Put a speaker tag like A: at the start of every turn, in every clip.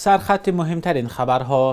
A: Сархати муҳимтарин хабарҳо.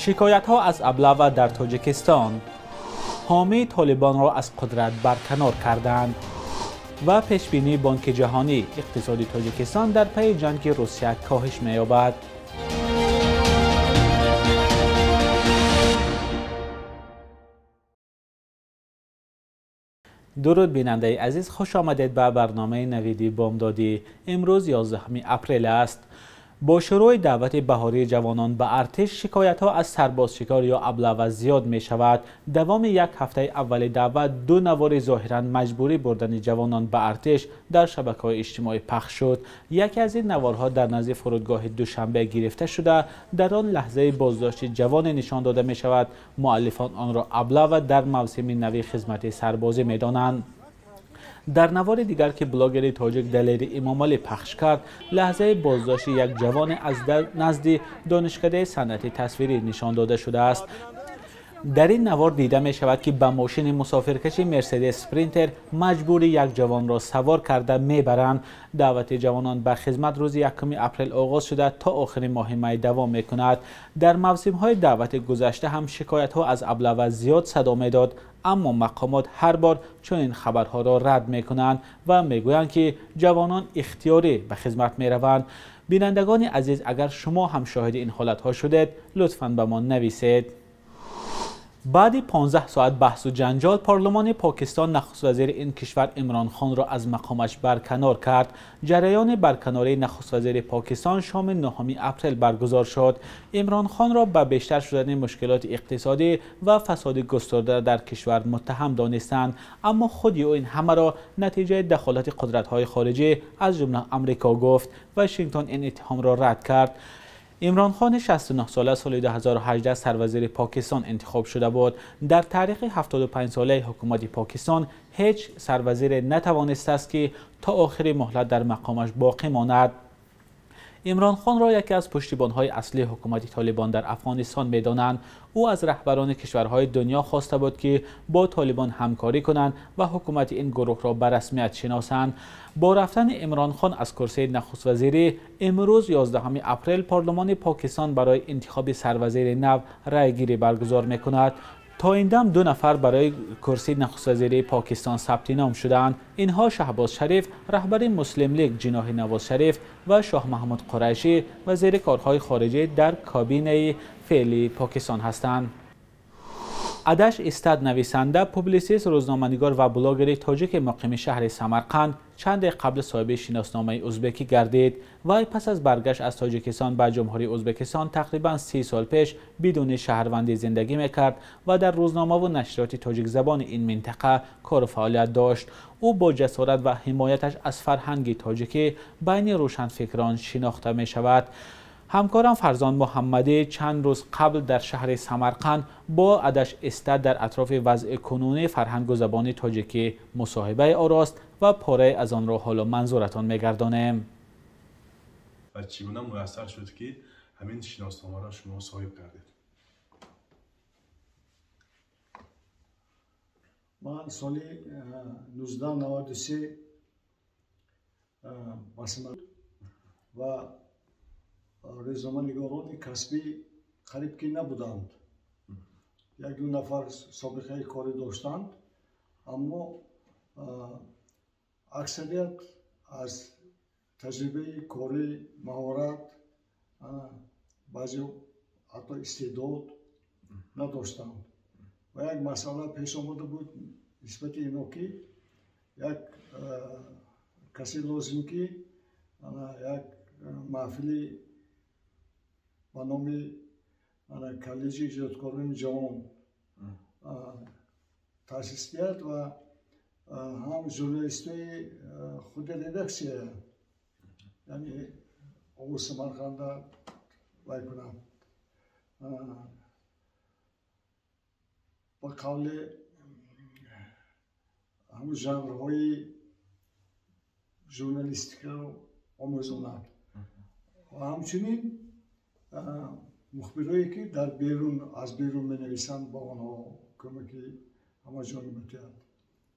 A: Шикоятҳо аз аблава дар Тоҷикистон. Ҳомии Толибонро аз қудрат барканор карданд. Ва пешбинии Бонки Ҷаҳонӣ: иқтисоди Тоҷикистон дар пайи ҷанги Русия коҳиш меёбад. Дуруд бинандаи азиз, хуш омадед ба барномаи навиди бомдодӣ. Имрӯз 11 апрел аст. Бо шурӯи даъвати баҳории ҷавонон ба артиш, шикоятҳо аз сарбозшикор ё аблава зиёд мешавад. Давоми як ҳафтаи аввали даъват ду навори зоҳиран маҷбурӣ бурдани ҷавонон ба артиш дар шабакаҳои иҷтимоӣ пахш шуд. Яке аз ин наворҳо дар назди фурудгоҳи Душанбе гирифта шуда, дар он лаҳзаи боздошти ҷавоне нишон дода мешавад. Муаллифон онро аблава дар мавсими нави хизмати сарбозӣ медонанд. Дар навори дигар, ки блогери тоҷик Далери Имомалӣ пахш кард, лаҳзаи боздошти як ҷавоне аз назди донишкадаи санъати тасвирӣ нишон дода шудааст. Дар ин навор дида мешавад, ки ба мошини мусофиркаши Мерседес Спринтер маҷбури як ҷавонро савор карда мебаранд. Даъвати ҷавонон ба хизмат рӯзи 1 апрел оғоз шуда, то охири моҳи май давом мекунад. Дар мавсимҳои даъвати гузашта ҳам шикоятҳо аз аблава зиёд садо медод, аммо мақомот ҳар бор чунин хабарҳоро рад мекунанд ва мегӯянд, ки ҷавонон ихтиёрӣ ба хизмат мераванд. Бинандагони азиз, агар шумо ҳам шоҳиди ин ҳолатҳо шудед, лутфан ба мо нависед. Баъди 15 соат баҳсу ҷанҷол, парлумони Покистон нахуствазири ин кишвар Имрон Хонро аз мақомаш барканор кард. Ҷараёни барканории нахуствазири Покистон шоми 9 апрел баргузор шуд. Имрон Хонро ба бештар шудани мушкилоти иқтисодӣ ва фасоди густурда дар кишвар муттаҳам донистанд, аммо худи ӯ ин ҳамаро натиҷаи дахолати қудратҳои хориҷӣ аз ҷумла Амрико гуфт. Вашингтон ин иттиҳомро рад кард. Имрон Хони 69 сола соли 2018 сарвазири Покистон интихоб шуда буд. Дар таърихи 75 солаи ҳукумати Покистон ҳеҷ сарвазире натавонистааст, ки то охири муҳлат дар мақомаш боқӣ монад. Имрон Хонро яке аз пуштибонҳои аслии ҳукумати Толибон дар Афғонистон медонанд. Ӯ аз раҳбарони кишварҳои дунё хоста буд, ки бо Толибон ҳамкорӣ кунанд ва ҳукумати ин гурӯҳро ба расмият шиносанд. Бо рафтани Имрон Хон аз курсии нахуствазирӣ, имрӯз 11 апрел парлумони Покистон барои интихоби сарвазири нав райгирӣ баргузор мекунад. То ин дам ду нафар барои курсии нахуствазирии Покистон сабти ном шудаанд. Инҳо Шаҳбоз Шариф, раҳбари Муслим Лиг ҷиноҳи Навоз Шариф, ва Шоҳ Маҳмуд Қурайшӣ, вазири корҳои хориҷӣ дар кабинаи феълии Покистон ҳастанд. Адаш Истад, нависанда, публисист, рӯзноманигор ва блогери тоҷики муқими шаҳри Самарқанд, чанде қабл соҳиби шиносномаи узбекӣ гардид. Вай пас аз баргашт аз Тоҷикистон ба Ҷумҳурии Узбекистон тақрибан 30 сол пеш бидуни шаҳрвандӣ зиндагӣ мекард ва дар рӯзномаву нашриёти тоҷикзабони ин минтақа кору фаъолият дошт. Ӯ бо ҷасорат ва ҳимояташ аз фарҳанги тоҷикӣ байни рӯшанфикрон шинохта мешавад. Ҳамкорам Фарзон Муҳаммадӣ чанд рӯз қабл дар шаҳри Самарқанд бо Адаш Истад дар атрофи вазъи кунунии фарҳангу забони тоҷикӣ мусоҳибаи орост ва порае аз онро ҳоло манзуратон мегардонем.
B: Ва чӣ гуна муяссар шуд, ки ҳамин шиносномаро шумо соҳиб кардед?
C: Ман соли 1993 ба Самарқанд ва рӯзноманигорони касбӣ қариб ки набуданд. Як-ду нафар собиқаи корӣ доштанд, аммо аксарият аз таҷрибаи корӣ, маҳорат, баъзе ҳатто истеъдод надоштанд. Ва як масъала пеш омада буд нисбати ино, ки як касе лозим, ки як маҳфили ба номи коллеҷи иҷодкорони ҷавон таъсис диҳад ва ҳам журналистои худи редаксия, яъне овоз Самарқанда вай кунанд. Ба қавли ҳамун жанрҳои журналистикаро омӯзонанд ва ҳамчунин мухбирое, ки дар берун аз берун менависанд, ба онҳо кӯмаки ҳамаҷониба медиҳанд.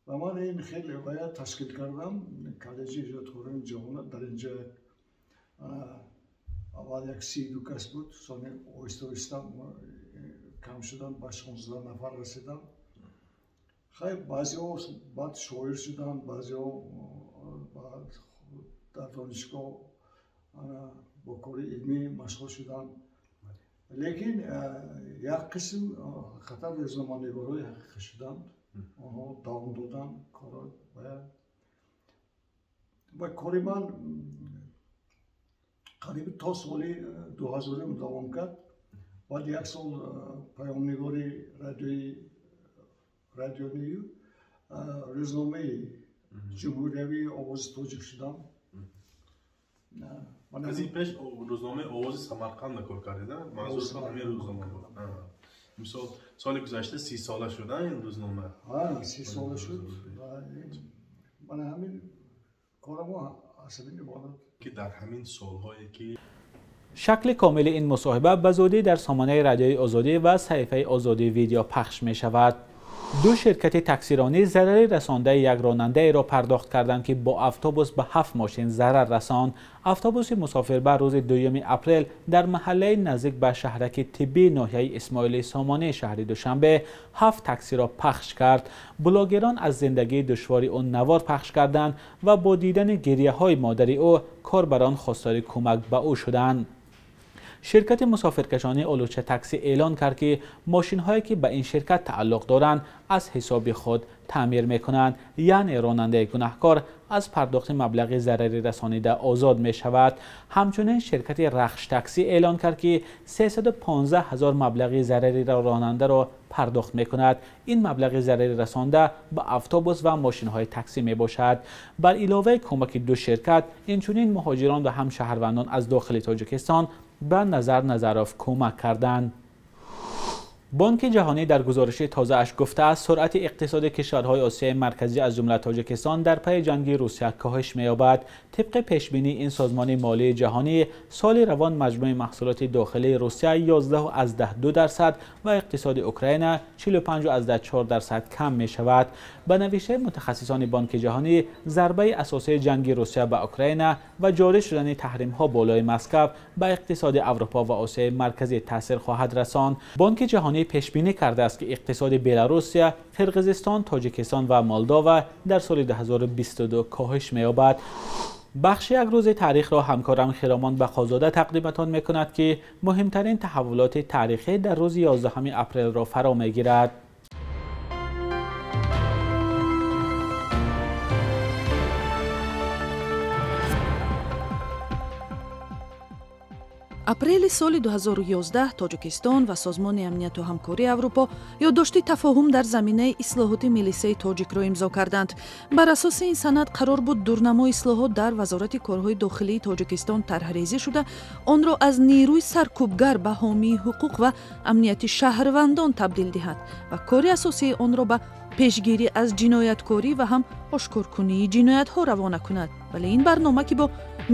C: Ва ман ин хеле бояд ташкил кардам коллеҷи эҷодкорони ҷавонро. Дар инҷо аввал як 32 кас буд, сони оҳиста оҳиста кам шуданд, ба 16 нафар расиданд. Хай, баъзеҳо баъд шоир шуданд, баъзеҳо дар донишгоҳ бо кори илмӣ машғул шуданд. Лекин як қисм ҳақиқатан рӯзноманигорҳои ҳақиқӣ шуданд. Онҳо давом доданд корро. Ва кори ман қариб то соли 2000 давом кард. Баъд як сол паёмнигори радионию рӯзномаи ҷумҳуриявии Овози Тоҷик шудам.
B: Аз ин пеш рӯзномаи Овози Самарқанд кор кардед? Манзуртон ҳамин рӯзнома буд? Мисол, соли гузашта 30 сола шуд ин рӯзнома?
C: Ҳа, 30 сола шуд. Мана ҳамин корамо аз ҳамин иборат.
B: Ки дар ҳамин солҳое ки
A: шакли комили ин мусоҳиба ба зудӣ дар сомонаи Радиои Озодӣ ва саҳифаи Озодӣ видео пахш мешавад. Ду ширкати таксиронӣ зарари расондаи як ронандаеро пардохт карданд, ки бо автобус ба 7 мошин зарар расонд. Автобуси мусофирбар рӯзи 2 апрел дар маҳаллаи наздик ба шаҳраки тиббии ноҳияи Исмоили Сомонии шаҳри Душанбе 7 таксиро пахш кард. Блогерон аз зиндагии душвори ӯ навор пахш карданд ва бо дидани гирияҳои модари ӯ корбарон хостори кӯмак ба ӯ шуданд. Ширкати мусофиркашонии Олуча такси эълон кард, ки мошинҳое ки ба ин ширкат тааллуқ доранд аз ҳисоби худ таъмир мекунанд, яъне ронандаи гунаҳкор аз пардохти маблағи зарари расонида озод мешавад. Ҳамчунин ширкати Рахш такси эълон кард, ки 315 ҳазор маблағи зарари ронандаро пардохт мекунад. Ин маблағи зарари расонда ба автобус ва мошинҳои такси мебошад. Бар иловаи кӯмаки ду ширкат, инчунин муҳоҷирон ва ҳамшаҳрвандон аз дохили Тоҷикистон ба Назар Назаров кӯмак карданд. Бонки ҷаҳонӣ дар гузориши тозааш гуфтааст, суръати иқтисоди кишварҳои Осиёи Марказӣ аз ҷумла Тоҷикистон дар пайи ҷанги Русия коҳиш меёбад. Тибқи пешбинии ин созмони молии ҷаҳонӣ, соли равон маҷмӯи маҳсулоти дохилии Русия 11.2% ва иқтисоди Украина 45.4% кам мешавад. Ба навиштаи мутахассисони Бонки ҷаҳонӣ, зарбаи асосии ҷанги Русия ба Украина ва ҷорӣ шудани таҳримҳо болои Москав ба иқтисоди Аврупо ва Осиёи Марказӣ таъсир хоҳад расонд. Бонки ҷаҳонӣ пешбинӣ кардааст, ки иқтисоди Беларусия, Қирғизистон, Тоҷикистон ва Молдова дар соли 2022 коҳиш меёбад. Бахши як рӯзи таърихро ҳамкорам Хиромон Бақозода тақдиматон мекунад, ки муҳимтарин таҳаввулоти таърихӣ дар рӯзи 11 апрелро фаро мегирад.
D: Апрели соли 2011 Тоҷикистон ва Созмони амнияту ҳамкории Аврупо ёддошти тафоҳум дар заминаи ислоҳоти милисаи тоҷикро имзо карданд. Бар асоси ин санад қарор буд дурнамои ислоҳот дар Вазорати корҳои дохилии Тоҷикистон тарҳрезӣ шуда, онро аз нерӯи саркӯбгар ба ҳомии ҳуқуқ ва амнияти шаҳрвандон табдил диҳад ва кори асосии онро ба пешгирӣ аз ҷинояткорӣ ва ҳам ошкоркунии ҷиноятҳо равона кунад. Вале ин барнома, ки бо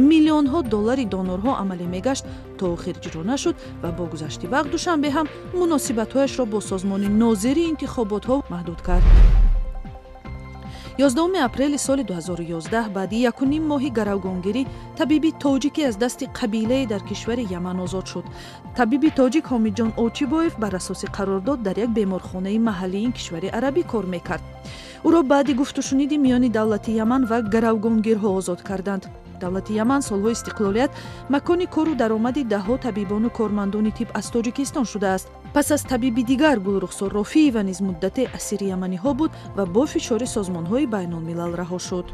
D: миллионҳо доллари донорҳо амалӣ мегашт, то охир иҷро нашуд ва бо гузашти вақт Душанбе ҳам муносибатҳояшро бо созмони нозири интихоботҳо маҳдуд кард. 11 апрели соли 2011 баъди 1,5 моҳи гаравгонгирӣ табиби тоҷике аз дасти қабилае дар кишвари Яман озод шуд. Табиби тоҷик Ҳомиҷон Очибоев бар асоси қарордод дар як беморхонаи маҳаллии ин кишвари арабӣ кор мекард. Ӯро баъди гуфтушуниди миёни давлати Яман ва гаравгонгирҳо озод карданд. Давлати Яман солҳои истиқлолият макони кору даромади даҳҳо табибону кормандони тиб аз Тоҷикистон шудааст. Пас аз табиби дигар Гулрухсор Рофиева низ муддате асири яманиҳо буд ва бо фишори созмонҳои байнулмилал раҳо шуд.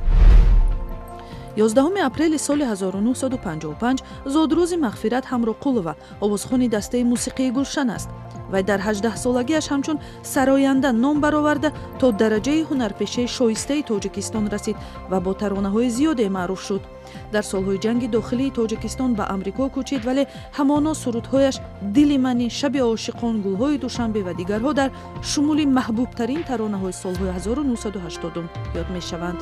D: 11 апрели соли 1955 зодрӯзи Мағфират Ҳамроқулова, овозхони дастаи мусиқии Гулшан аст. Вай дар 18-солагиаш ҳамчун сароянда ном бароварда то дараҷаи ҳунарпешаи шоистаи Тоҷикистон расид ва бо таронаҳои зиёде маъруф шуд. Дар солҳои ҷанги дохилии Тоҷикистон ба Амрико кӯчид, вале ҳамоно сурудҳояш «Дили мани», «Шаби ошиқон», «Гулҳои Душанбе» ва дигарҳо дар шумули маҳбубтарин таронаҳои солҳои 1980 ёд мешаванд.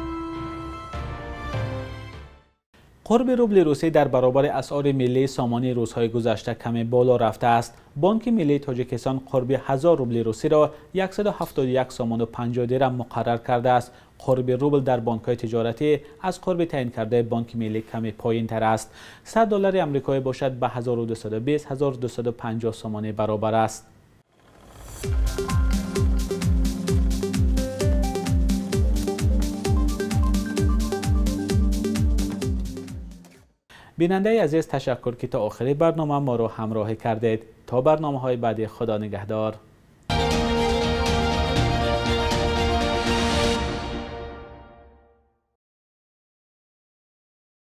A: Қурби рубли русӣ дар баробари асъори миллии сомонии рӯзҳои гузашта каме боло рафтааст. Бонки миллии Тоҷикистон қурби 1000 рубли русиро 171 сомону 50 дирам муқаррар кардааст. Қурби рубл дар бонкҳои тиҷоратӣ аз қурби таъин кардаи Бонки Миллӣ каме поинтар аст. 100 доллари амрикоӣ бошад ба 1220-1250 сомонӣ баробар аст. Бинандаи азиз, ташаккур ки то охири барнома моро ҳамроҳӣ кардед. То барномаҳои баъдӣ, Худо нигаҳдор.